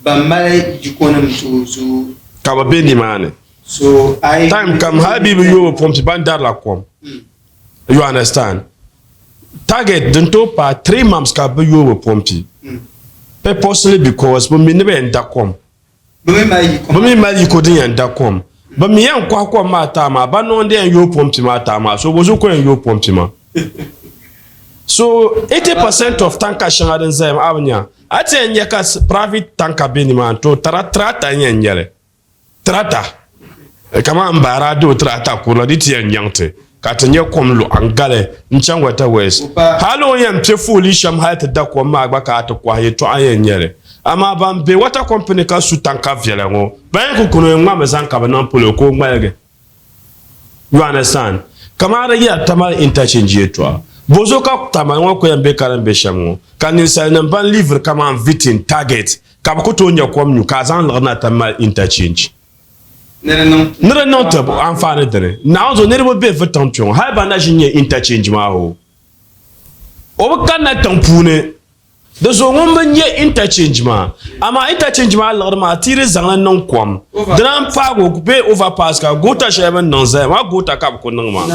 ban mali yikonim tooi zooi. Ka bɛ be nimaani. So a yi Time kam hali bɛ yi bi yooi bɛ pompi ban darila kom. You understand? Target din tooi paai 3 months ka bi yooi bi pompi. Purposely because bi mi ni bi yɛn da kom. Bi mi mali yiko. Bi mi mali yiko din yɛn da kom. Bi mi yɛn kɔhi kom maa taai maa, ba niŋdi yɛn yooi pompi maa taai maa. So bozuɣu ka o yɛn yooi pompi maa? So 80% of tanka shɛŋa din zaya maa a bi nya. A ti yɛn nya ka private tanka be nimaani to tractor n yɛn nyɛli. Tirata, kamani n baari a doo tirata kurila di ti yɛn nyaŋ ti ka ti nyɛ kom luɣa n gali n chaŋ Weta West. Hali o ni yɛn piɛ foolii shɛm hali ti da kom maa gba ka a ti kɔhi yɛltɔɣa n yɛn nyɛli. Amaa ban be water company ka su tanka viɛla ŋɔ ban yɛn ku kuni o yɛn ŋmami zaŋ ka bi niŋ polo ka o ŋmaligi. You understand? Kamani di yɛla Tamale interchange yɛltɔɣa. Bozuɣu ka Tamale ŋɔ ku yɛn be ka din be shɛm ŋɔ ka ninsalinima ban liviri kamani Vitin, Target Ka bɛ ku tooi nya kom nyu ka a zaŋ liɣiri na ti mali interchange. Ni di niŋ ti anfaani dini. Naawuni zuɣu niriba be vitiŋ kpe ŋɔ hali ban na ʒi nya interchange maa hoo. O bi kanna tiŋ puuni. Di zuɣu ŋun bi nya interchange maa. Amaa interchange maa liɣiri maa ti yi di zaŋli niŋ kom. Dina m-paagi o bee overpass ka goota shɛli bɛ ni niŋ zali maa goota ka bɛ ku niŋ maa.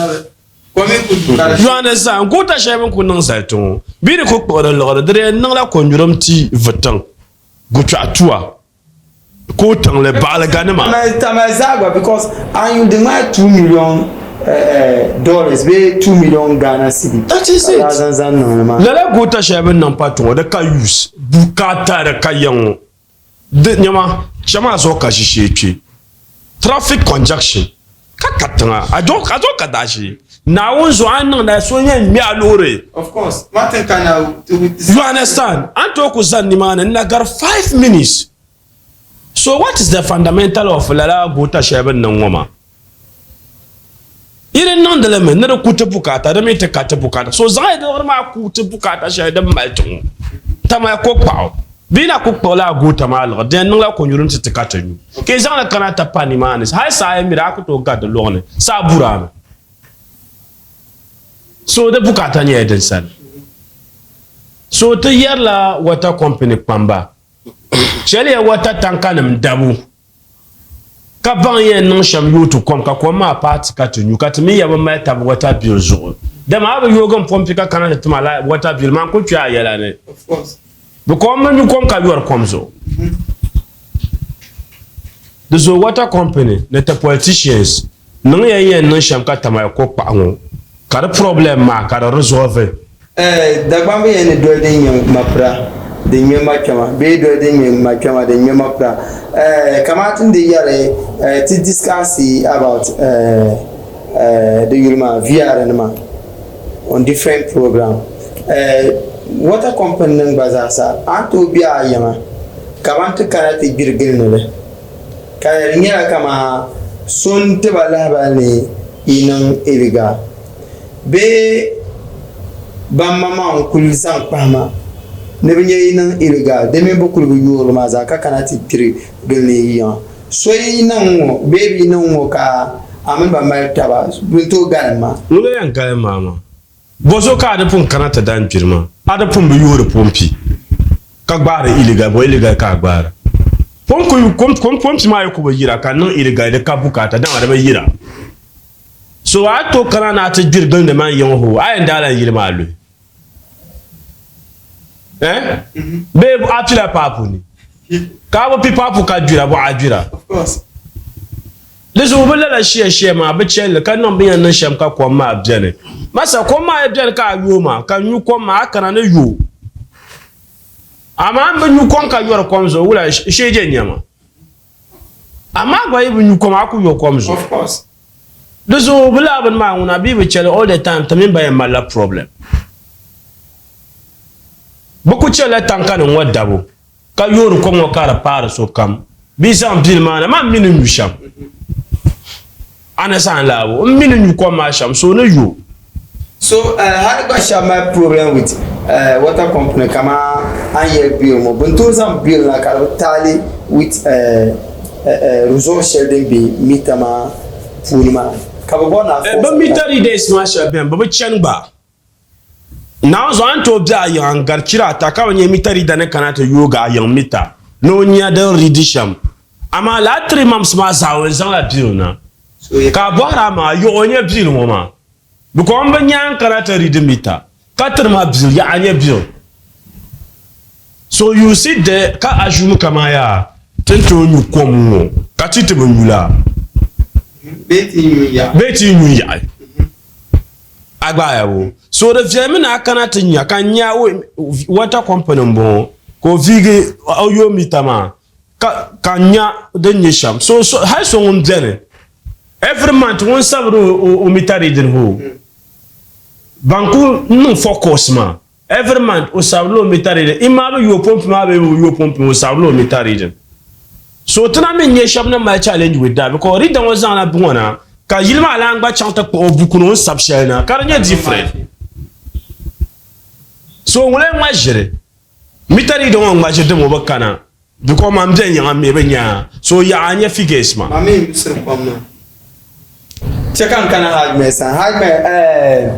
Yohane zaa goota shɛli bɛ ni ku niŋ zali ti ŋɔ bɛ di ku kpuɣiri liɣiri di di yɛn niŋla konyurim ti vitiŋ gukpɛɣu tua ka o tiŋli baɣiliganima. Tamale zaa gba because a yuun di ŋmaai 2 million dollars bee 2 million Ghana cedi That is it. ka daa zaŋ zaŋ niŋ li maa. Lala goota shɛli bɛ ni niŋ pa ti ŋɔ di ka use bukaata di ka ya ŋɔ. Di nyɛma chɛ maa zuɣu ka ʒishee kpe traffic congestion ka ka tiŋa a zuɣu ka daashee Naawuni zuɣu a ni niŋda so yɛn ŋmɛ a loori. Of course, Martin kana You understand? A ni tooi ku zani nimaani n na gari 5 minutes. So what is the fundamental of lala goota shɛli bɛ ni niŋ ŋɔ maa? Yi di niŋdi li mi ni di ku ti bukaata, di mi ti ka ti bukaata. So zaŋ ya liɣiri maa ku ti bukaata shɛli din mali ti ŋɔ, tamali ko kpaɣu. Bɛ yi na ku kpuɣila a goota maa liɣiri, di yɛn niŋla konyuri nti ti ka ti nyu. Ka yi zaŋ li kana ti pa nimaani, hal saa yi miri, a ku tooi gari di lɔŋ ni, saa buri a mi. So di bukaata nyɛla din sani. So ti yɛrila water company kpamba, chɛliya water tankanim dabu ka baŋ yɛn niŋ shɛm yooi ti kom ka kom maa paai ti ka ti nyu ka ti mi ya bi mali tabi water bill zuɣu. Dama a bi yoogi m-pompi ka kana ti tima la water bill maa n-kuli kpe a yɛla ni. Bɛ kom bi nyu kom ka yɔri kom zuɣu. Di zuɣu water company ni ti politicians niŋ ya yɛn niŋ shɛm ka tamali ko kpaɣu ŋɔ ka di problem maa ka di resolve. Dagbamba yɛn ni doli din nyɛ mapira din nyɛ makpɛma bee doli din nyɛ makpɛma din nyɛ mapira kamani ti ni di yɛri ti discuss about di yuli maa VR nima on different program water company nim gba zaa sa a ni tooi be a yiŋa ka ban ti kana ti gbiri gilindi li ka di nyɛla kamani so n-ti ba lahabali ni yi niŋ illegal bee ban maŋmaŋ n-kuli zaŋ kpahi ma ni bɛ nya yi niŋ illegal di mini bɛ kuli bi yoori maa zaa ka kana ti gbiri gili ni yi yiŋa. So yi niŋ ŋ-ŋɔ bee bɛ yi niŋ ŋ-ŋɔ ka a mini ba mali taba, bɛ ni tooi galim ma. Ŋuna yɛn galim ma maa, bɔzuɣu ka a di pun kana ti dan gbiri ma? A di pun bi yoori pompi ka gbaari illegal, bɔ illegal ka a gbaara? Pompi maa yi ku bi yira ka niŋ illegal di ka bukaata dama di bi yira. So a tooi kana ni a ti gbiri gilindi man yiŋ hoo, a yɛn daa lan yili maa luhi. Eh? Bee a pila paapu ni. Ka a bi pi paapu ka gbira, bɔ a gbira. Di zuɣu bi lala shiya shiya maa bi chɛli ka niŋ bin yɛn niŋ shɛm ka kom maa bɛni. Masa kom maa yi bɛni ka a yooi maa ka nyu kom maa a kana ni yooi. Amaa n bi nyu kom ka yɔri kom zuɣu wula shee je nyɛma. Amaa gba yi bi nyu kom a ku yo kom zuɣu. Di zuɣu bi laa bini maa ŋuna bɛ yi bi chɛli all the time ti mini ba yɛn malila problem. Bɛ ku chɛlila tankanim ŋɔ dabu ka yoori kom ŋɔ ka di paari sokam. Bɛ yi zaŋ bill maa na man mi ni nyu shɛm. A ni saɣim laabu n mi ni nyu kom maa shɛm so ni yo. So hali gba shɛba mali problem with water company kaman a ni yɛli bill ŋɔ bɛ ni tooi zaŋ bill na ka di bi tally with result shɛli din be meter maa puuni maa ka bɛ bɔri ni a force Bɛ meter readers maa shɛba beni bɛ bi chani gba. Naawuni zuɣu a ni tooi be a yiŋa n-gari chira ata ka bi nya meter reader ni kana ti yoogi a yiŋ meter ni o nya din read shɛm. Amaa lala 3 months maa zaa o yɛn zaŋla bill na ka a bɔhiri a maŋa yaɣi o nya bill ŋɔ maa. Because n bi nya n kana ti read meter ka tiri ma bill yaɣa nyɛ bill. So you sit there ka assume kaman yaa ti ni tooi nyu kom ŋɔ ka ti ti bi nyu la bee ti nyu yaɣi. Bee ti nyu yaɣi. A gba ya bo. So di viɛlimi ni a kana ti nya ka n nya water company n bɔŋɔ ka o viigi o yooi meter maa ka ka n nya din nyɛ shɛm. So so hali so ŋun beni every month ŋun sabiri o o meter reading hoo ban ku niŋ focus maa every month o sabirila o meter reading in maa bi yooi pompi maa bee bi yooi pompi maa o sabirila o meter reading. So ti na mi nyɛ shɛba ni mali challenge with that because reader ŋɔ zaŋla bi ŋɔ na ka yili maa lan gba chaŋ ti kpuɣi o buku ni o ni sabi shɛli na ka di nyɛ different. So ŋun lee ŋma ʒiri Meter reader ŋɔ ŋma ʒiri dim o bi kana because man bɛ yiŋa mi bi nya so yaɣa nya figures maa. Ma mi yusiri kom maa. Chɛ ka n kana Hajmel sani. Hajmel eh,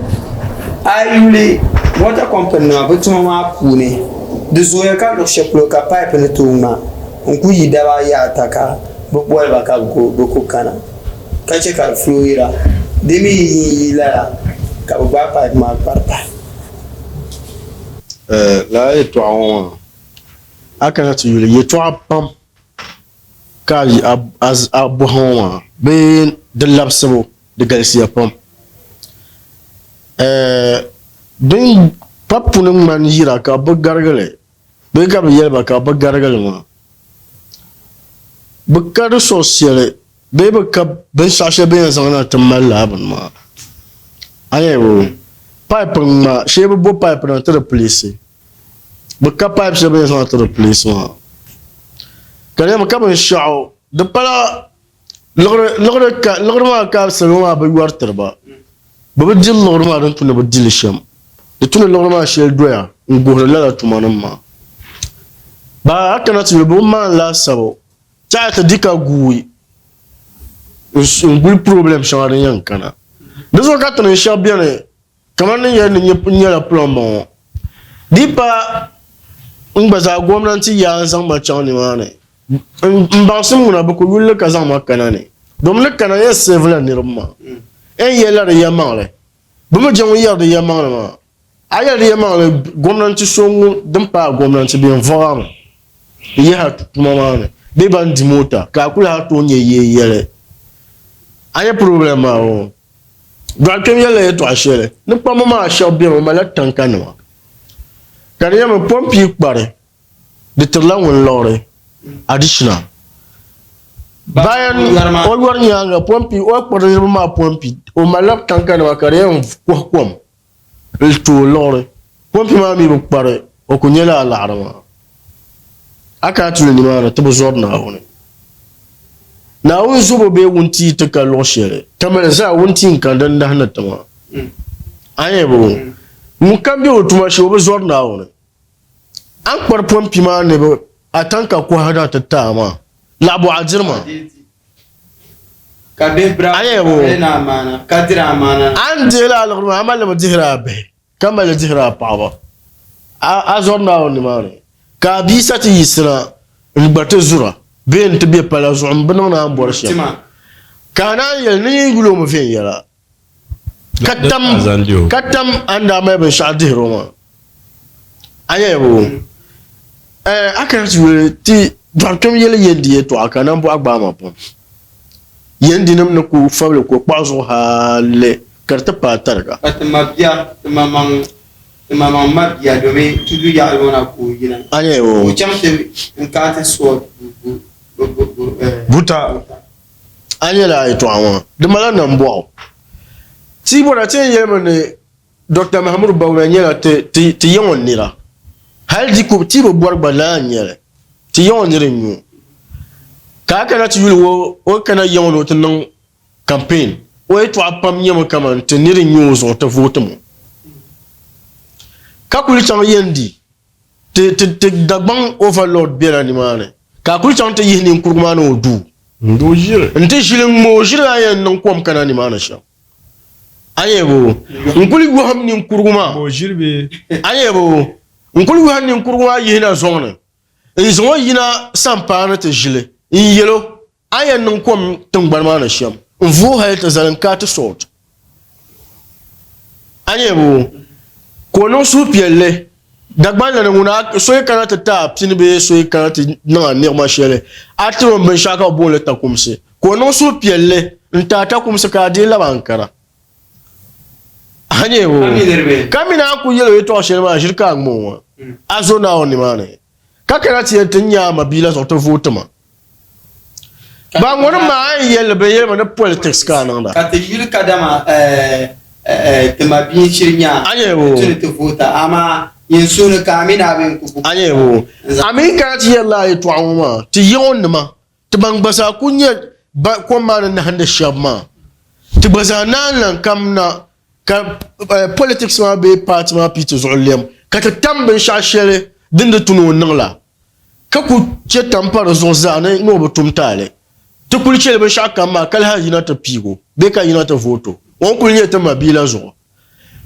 a yi yuli water company nima bɛ tuma maa puuni di zooya ka luɣ shɛli polo ka pipe ni tooi ŋma n ku yi daba ayi ata ka bɛ boli ba ka bɛ ku kana ka chɛ ka di flow yira di mi yi yi yi lala ka bɛ gbaai pipe maa kpari pahi. Lala yɛtɔɣa ŋɔ maa, a kana ti yuli yɛtɔɣa pam ka a bɔhi ŋɔ maa bee di labisibu di galisiya pam. Din pa puni ŋmani yira ka bɛ garigi li bee ka bɛ yɛli ba ka bɛ garigi li maa, bɛ ka resource shɛli Bee bɛ ka binshɛɣu shɛli bɛ yɛn zaŋ na ti mali lala bini maa. A nya o? Pipe ŋma, shee bɛ bo pipe na ti replace. Bɛ ka pipe shɛli bɛ yɛn zaŋ na ti replace maa. Ka di nyɛmi ka binshɛɣu, di pala liɣiri, liɣiri ka, liɣiri maa ka salo maa bi yɔri tiri ba. Bɛ bi diri liɣiri maa din tu ni bɛ di li shɛm. Di tu ni liɣiri maa shɛli doya n-guhiri lala tumanima maa. Ba a kana ti yuli bɛ maan laasabu tɛha ti di ka guui n guli problem shɛŋa din yɛn kana. Di zuɣu ka ti niŋ shɛba beni kamani ni yɛli ni n nyɛla plumber ŋɔ. Di pa n gba zaa gomnanti yaa n zaŋ ma chaŋ nimaani. N baŋsim ŋuna bɛ ku yuli li ka zaŋ ma kana ni. Domi ni kana yɛn save la niriba maa. N yɛli la di yɛlimaŋli. Bɛ mi je ŋun yɛri di yɛlimaŋli maa. A yɛli di yɛlimaŋli gomnanti so ŋun din paai gomnanti bɛ yɛn vɔɣ a mi n-yihi a tuma maa ni bee ban di moota ka a ku lahi tooi nya yee yɛli. A nya problem maa o? Dɔɣi kpɛm yɛlila yɛltɔɣa shɛli ni kpamba maa shɛba beni o malila tankanima ka di nyɛmi pɔmpi yi kpari di tirila ŋun liɣiri additional. Bayan o yɔri nyaaŋa pɔmpi o kpari niriba maa pɔmpi o malila tankanima ka di yɛn kɔhi kom n-ti o liɣiri. Pɔmpi maa mi bi kpari o ku nyɛla alaɣiri maa. A kana ti lu nimaani ti bi zɔri Naawuni. Naawuni zobo bee wuntia ti ka luɣ shɛli, Tamale zaa wuntia n-kani din nahindi ti maa. A nya bɔ? Ŋunkam be o tuma shee o bi zɔri Naawuni. A ni kpari pɔmpi maa ni bi a tanka kɔhi na ti ti a maa, laɣibɔɣu diri maa. A nya bɔ? A ni dihila a liɣiri maa, a mali li mi dihiri a bihi. Ka mali dihiri a paɣaba, a zɔri Naawuni nimaani, ka a bia sa ti yiɣisina n-gba ti zura bee nti be pala zuɣu m-bi niŋdi a ni bɔri shɛm. Ka a naan yɛli ni yi yul o mi viɛnyɛla, ka tam ka tam a ni daa mali binshɛɣu dihir o maa. A nyaya bɔ? Ɛɛ, a kana ti yuli ti dɔɣikpɛm yɛli yɛndi yɛtɔɣa ka nambɔɣu gbaai ma pam. Yɛndinim ni ku fabili kokpaɣu zuɣu hali ka di ti paai tariga. Ka ti mabia, ti maŋmaŋ, ti maŋmaŋ mabia domi tudu yaɣili ŋɔ na ka o yina. A nyɛ o. Ka o chaŋ ti n-kaati salt bu, bu, bu, bu, bu, eh, Buta. buta. A nyɛla a yɛtɔɣa ŋɔ di malila nambɔɣu. Ti bɔra ti yɛn yɛlimi ni Doctor Mahamudu Bawumia nyɛla ti, ti, ti ya ŋɔ nira. Hali di ku ti bi bɔri gba laa n-nyɛ li. Ti ya ŋɔ nira n-nyɛ o. Ka a kana ti yuli o, o kana ya ŋɔ ni o ti niŋ campaign, o yɛtɔɣa pam nyɛmi kaman ti nira n-nyɛ o zuɣu ti vooti mo. Ka kuli chaŋ yɛn di ti, ti, ti Dagbaŋ overlord bela nimaani ka a kuli chaŋ ti yihi ninkurigu maa ni o duu nti ʒili ŋ-ŋme o ʒili a yɛn niŋ kom kana nimaani shɛm. A nyɛ bo? N kuli yɔhim ninkurigu maa. A nyɛ bo? N kuli yɔhim ninkurigu maa yihina zɔŋ ni n-zaŋ o yina sampaa ni ti ʒili n-yɛl o, A yɛn niŋ kom tiŋgbani maa ni shɛm n-vooi hali ti zali n-kaati salt. A nyɛ bo? Ka o niŋ suhupiɛlli Dagbanli ni ŋuna so yi kana ti ti a pini bee so yi kana ti niŋ a niɣima shɛli, a tiri o ni binshɛɣu ka bɛ booni li takumsi, ka o niŋ suhupiɛlli n-ti a takumsi ka a deei labi Ankara. A nya o? Ka mini a ni kul yɛl o yɛtɔɣ shɛli maa, ʒiri ka a ŋma o ŋɔ. A zo Naawuni nimaani, ka kana ti yɛli ti ni nya a mabia la zuɣu ti vooi ti ma. Ba ŋuni maa a ni yɛli bɛ yɛli ma ni politics ka a niŋda. Ka ti yuli kadama ti ma bia n-shiri nya A nyɛ o. ti ni ti voota amaa nyin suhu ni ka a mi ni a bee n-ku bu A nyɛ o. A mi kana ti yɛli lala yɛtɔɣa ŋɔ maa ti yiɣi nima ti ban gba zaa ku nyɛ ba kom maa ni nahindi shɛba maa ti gba zaa naan lan kam na ka politics maa bee party maa pii ti zuɣu lɛm ka ti tam binshɛɣu shɛli din di tu ni o niŋ la. Ka ku chɛ tam pa di zuɣu zaa ni ni o bi tum taali. Ti kul chɛli binshɛɣu kam maa ka lahi yina ti piig o bee ka yina ti voot o, o ni kul nyɛ ti mabia la zuɣu.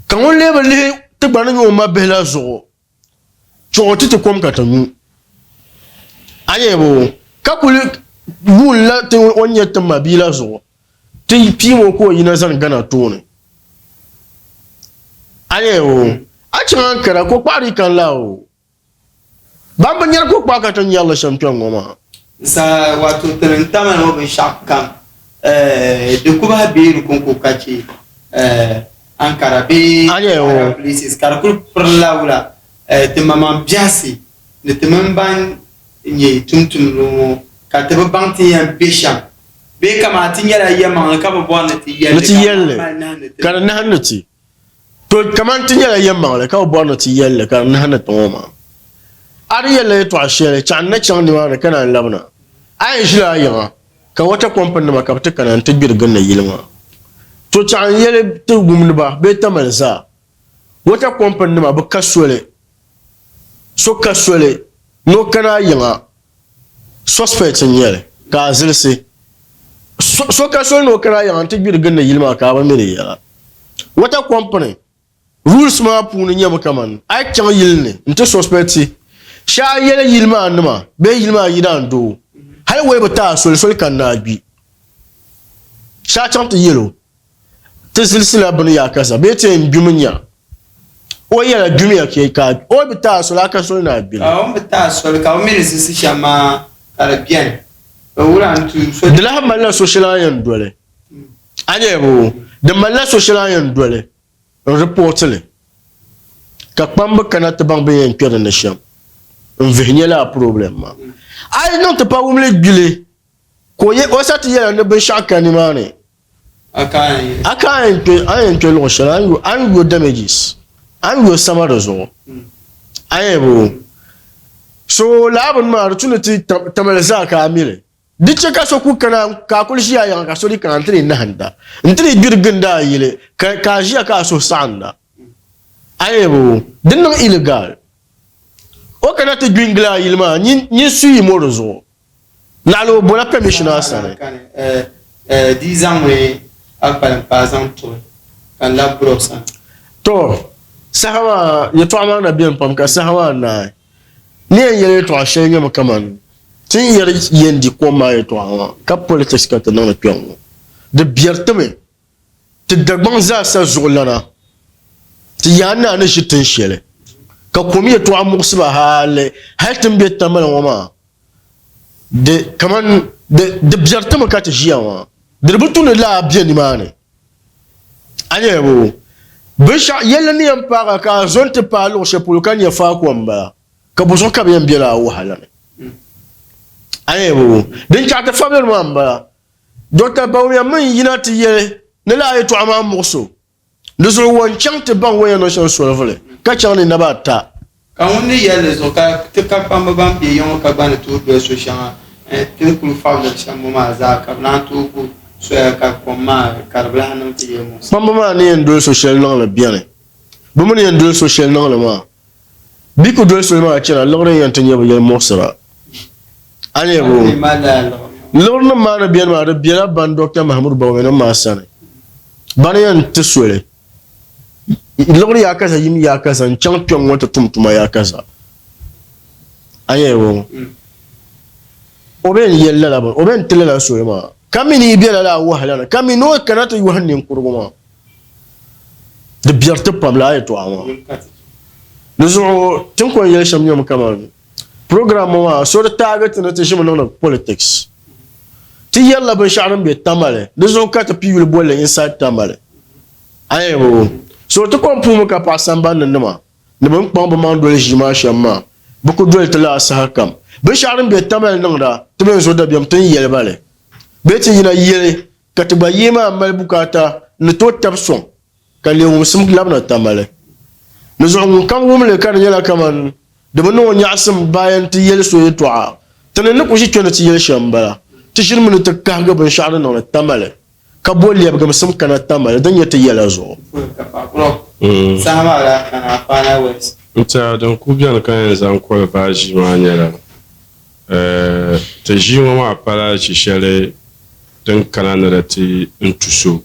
Ka ŋun lee bi lihi ti gba ni nyɛ o mabihi la zuɣu, chuɣu ti ti kom ka ti nyu. A nya bɔ? Ka kul yuunila ti o ni nyɛ ti mabia la zuɣu, ti piim o ka o yina zani Ghana tooni. A nya bɔ? A chaŋ Ankara, kokpaɣu dii kani laa o. Ban bi nyari kokpaɣu ka ti nyari li shɛm kpɛŋ ŋɔ maa. N saha wato tini n tamali ŋɔ binshɛɣu kam di ku bahi bee di konko ka che Ankara bee other places ka di kuli pirila wula ti maŋmaŋ biɛhisi ni ti mini ban nyɛ tumtumdiba ŋɔ ka ti bi baŋ ti ni yɛn be shɛm bee kaman ti nyɛla yɛlimaŋli ka bi bɔri ni ti yɛlli ka di nahindi ti. To kaman ti nyɛla yɛlimaŋli ka bi bɔri ni ti yɛli li ka di nahindi ti ŋɔ maa. A di yɛlila yɛtɔɣa shɛli, chaɣ n na chaŋ nimaani ka naan labina. A yɛn ʒila a yiŋa ka water kɔmpininima ka bɛ ti kana nti gbiri gindi yili maa. To chaɣ n yɛli ti wumdiba bee Tamale zaa, water kɔmpininima bi ka soli, so ka soli. Ni o kana a yiŋa, suspect n-nyɛ li, ka a zilisi. So ka soli ni o kana a yiŋa nti gbiri gindi yili maa ka a bi mi di yɛla. Water company rules maa puuni nyɛmi kamani a yi chaŋ yili ni nti suspecti shee a yɛli yili maa nima bee yili maa yidaan doo hali o yi bi ti a soli, soli kanna a gbi shee a chaŋ ti yɛl o ti zilisila bini yaakaza bee ti yɛn gbimi nya o yɛla gbimiya ka ka o bi ti a soli a ka soli ni a gbili. Ka o bi ti a soli ka o mi ni zilisi shɛm maa ka di beni ka wula n tu so. Di lahi malila so shɛli a yɛn doli a nyɛ boo di malila so shɛli a yɛn doli n report li ka kpamba kana ti baŋ bɛ yɛn kpɛ di ni shɛm n vihi nyɛ lala problem maa a yi niŋ ti pa wumli gbili ka o sa ti yɛla ni binshɛɣu ka nimaani A ka a ka a yɛn kpe a yɛn kpe luɣ shɛli a ni yo damages a ni yo sama di zuɣu a yɛn bo so laa bini maa di tu ni ti tamali zaa ka a mili di chɛ ka so ku kana ka a kuli ʒiya yaŋa ka so di kana n ti di nahinda n ti di gbiri ginda a yili ka a ʒiya ka a suhu saɣinda a yɛn bo di niŋ illegal o kana ti gbi n gili a yili maa nyin suyi mo di zuɣu Naɣila o bola permission a sani. Di zaŋmi a kpaliŋkpaa zaŋ tuhi ka n labi biri o sani. To, saha maa yɛtɔɣa maa na beni pam ka saha maa naai. Ni yɛn yɛli yɛtɔɣa shɛli nyɛmi kaman ti ni yɛri yɛn di kom maa yɛtɔɣa maa ka politics ka ti niŋdi kpɛŋ ŋɔ. Di biɛri ti mi. Ti Dagbaŋ zaasa zuɣulana, ti Yaan Naa ni ʒi tin shɛli ka kom yɛtɔɣa muɣisi ba hali hali ti ni be Tamale ŋɔ maa, di kaman di di biɛritimi ka ti ʒiya maa, di di bi tu ni laa be nimaani. A nyaya boo? Binshɛɣu yɛlli ni yɛn paag a ka a zo nti paai luɣ shɛli polo ka nya faako m-bala, ka bɔzuɣu ka bɛ yɛn be lala wahala ni? A nyaya boo? Din chaɣ ti fabili maa m-bala. Dɔkta Bawumia mi yina ti yɛli ni lala yɛtɔɣa maa muɣis o. Di zuɣu o n-chaŋ ti baŋ o yɛn niŋ shɛm solivuli ka chaŋ ni naba ata. Ka ŋun ni yɛli di zuɣu ka ti ka kpamba ban be ya ŋɔ ka gba ni tooi doli so shɛŋa ti ni kuli fabiliri shɛm ŋɔ maa zaa ka bɛ naan tooi gu soya ka kom maa ka di bi lahi niŋ ti yɛli muɣisigu. Kpamba maa ni yɛn doli so shɛli niŋli beni. Bɛ mi ni yɛn doli so shɛli niŋli maa Bɛ ku doli soli maa chana, liɣiri n-yɛn ti nyɛ bɛ yɛlimuɣisira. A nya bɔ? Liɣirinim maa ni beni maa, di bela ban Doctor Mahmoud Bawumia maa sani. Bani yɛn ti soli liɣiri yaakaza yim yaakaza n-chaŋ kpɛŋ ŋɔ ti tum tuma yaakaza. A nya bɔ? O bɛ yɛn yɛli lala bini, o bɛ yɛn ti lala soli maa, ka mi ni yi be lala wahala ni, ka mi ni o kana ti yɔhi ninkurigu maa. Di biɛri ti pam lala yɛltɔɣa maa. Di zuɣu ti ni kɔŋ yɛli shɛm nyɛmi kamani program ŋɔ maa so di taagi ti ni ti ʒimi niŋdi politics. Ti yɛrila binshɛɣu din be Tamale, di zuɣu ka ti pii yuli bolli Inside Tamale. A yɛn bo? So ti kɔŋ puhimi ka paɣa sambani ni nima ni bɛ ni kpaŋ bɛ maŋ doli ʒii maa shɛm maa, bɛ ku doli ti lala saha kam. Binshɛɣu din be Tamale niŋda, ti bee n-zo dabiɛm ti ni yɛli ba li bee ti yina yɛli Ka ti gba yee maa mali bukaata ni tooi tabi sɔŋ ka leei wumsim labina Tamale. Di zuɣu ŋunkam wum li ka di nyɛla kaman di bi niŋ o nyaɣisim bayan ti yɛli so yɛtɔɣa, ti ni ni ku ʒi kpe ni ti yɛli shɛm m-bala. Ti ʒinimi ni ti kahigi binshɛɣu din niŋdi Tamale ka bo lɛbigimsim kana Tamale din nyɛ ti yɛla zuɣu. N tɛha din kuli beni ka yɛn zaŋ qualify ʒii maa nyɛla Ti ʒii ŋɔ maa pala ʒi shɛli din kana ni di ti n-tu so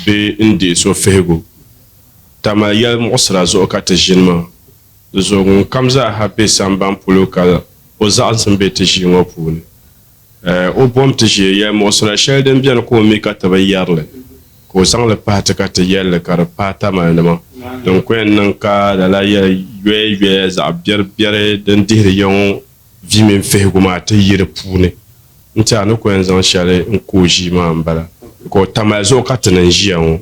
bee n-deei so fihigu. Tamali yɛlimuɣisira zuɣu ka ti ʒini maa. Di zuɣu ŋunkam zaa ha be samban polo ka o zaɣisim be ti ʒii ŋɔ puuni, o bom ti ʒii yɛlimuɣisira shɛli din beni ka o mi ka ti bi yɛri li, ka o zaŋ li pahi ti ka ti yɛli li ka di paai Tamalinima. Din ku yɛn niŋ ka lala yɛli yoya yoya zaɣ biɛri biɛri din dihiri ya ŋɔ vi mini fihigu maa ti yi di puuni n-ti a ni ku yɛn zaŋ shɛli n-ku o ʒii maa m-bala. Ka Tamali zuɣu ka ti ni n-ʒiya ŋɔ,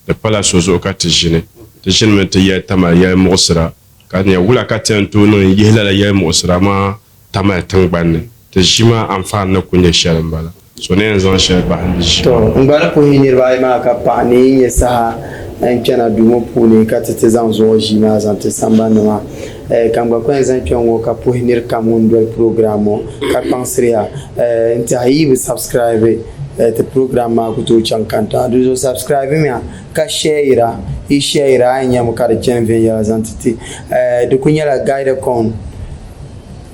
di pala so zuɣu ka ti ʒini. Ti ʒinimi nti yɛli Tamali yɛlimuɣisira, ka nya wula ka ti yɛn tooi niŋ n-yihi lala yɛlimuɣisira maa Tamali tiŋgbani ni. Ti ʒii maa anfaani ni ku nyɛ shɛli m-bala. So ni yɛn zaŋ shɛli bahindi ʒii To, maa. n gba ni puhi niriba ayi maa ka paɣ ni yi nya saha n-kpɛna duu ŋɔ puuni ka ti ti zaŋ zuɣu ʒii maa zaŋ ti sambani ni maa. Ka n gba ku yɛn zaŋ kpɛŋ ŋɔ ka puhi nir kam ŋun doli program ŋɔ ka kpaŋsiri ya. N tɛha yi bi subscribe ti program maa ku tooi chaŋ kantaŋa. Dinzuɣu subscribe miya ka share-ira. Yi share-ira a yi nyami ka di chani viɛnyɛla zaŋ ti ti. Di ku nyɛla Guidacon.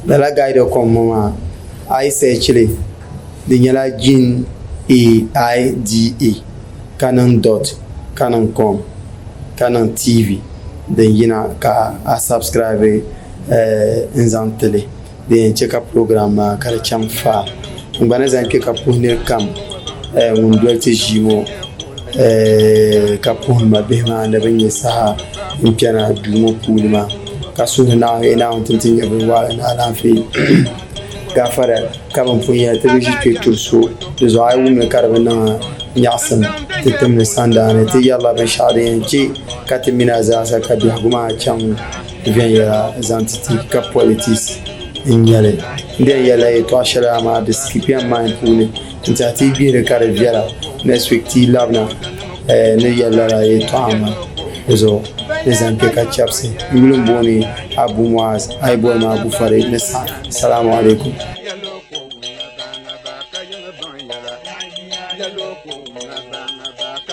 Lala Guidacom ŋɔ maa a yi search li di nyɛla Gin A I D A ka niŋ dot ka niŋ com ka niŋ TV din yina ka a subscribe n zaŋ tili din yɛn chɛ ka program maa ka di chaŋ faa. N gba ni zaŋ kpɛ ka puhi niri kam ŋun doli ti ʒii ŋɔ ka puhi ma bihi maa ni bɛ nyɛ saha n kpɛna duu ŋɔ puuni maa ka suhiri Naawuni Naawuni tim ti nyɛvuli waɣila ni alaafee gaafara ka bɛn pun yɛli ti bi ʒi kpe turi so di zuɣu a yi wum li ka di bi niŋ a nyaɣisim ti timdi sandaani ti yɛrila binshɛɣu din yɛn chɛ ka ti mini a zaasa ka biɛhigu maa chaŋ viɛnyɛla zaŋ ti ti ka politics n-nyɛ li. N bɛn yɛlila yɛtɔɣ shɛli amaa di skip ya m mind puuni n-tɛha ti yi gbihiri ka di viɛla next week ti yi labina ni yɛli lala yɛtɔɣa maa di zuɣu ni zaŋ kpe ka chɛbisi. N yuli m-booni Abu Muaz, a yi boli ma Abu Farid ni saɣi. Salamu alaikum.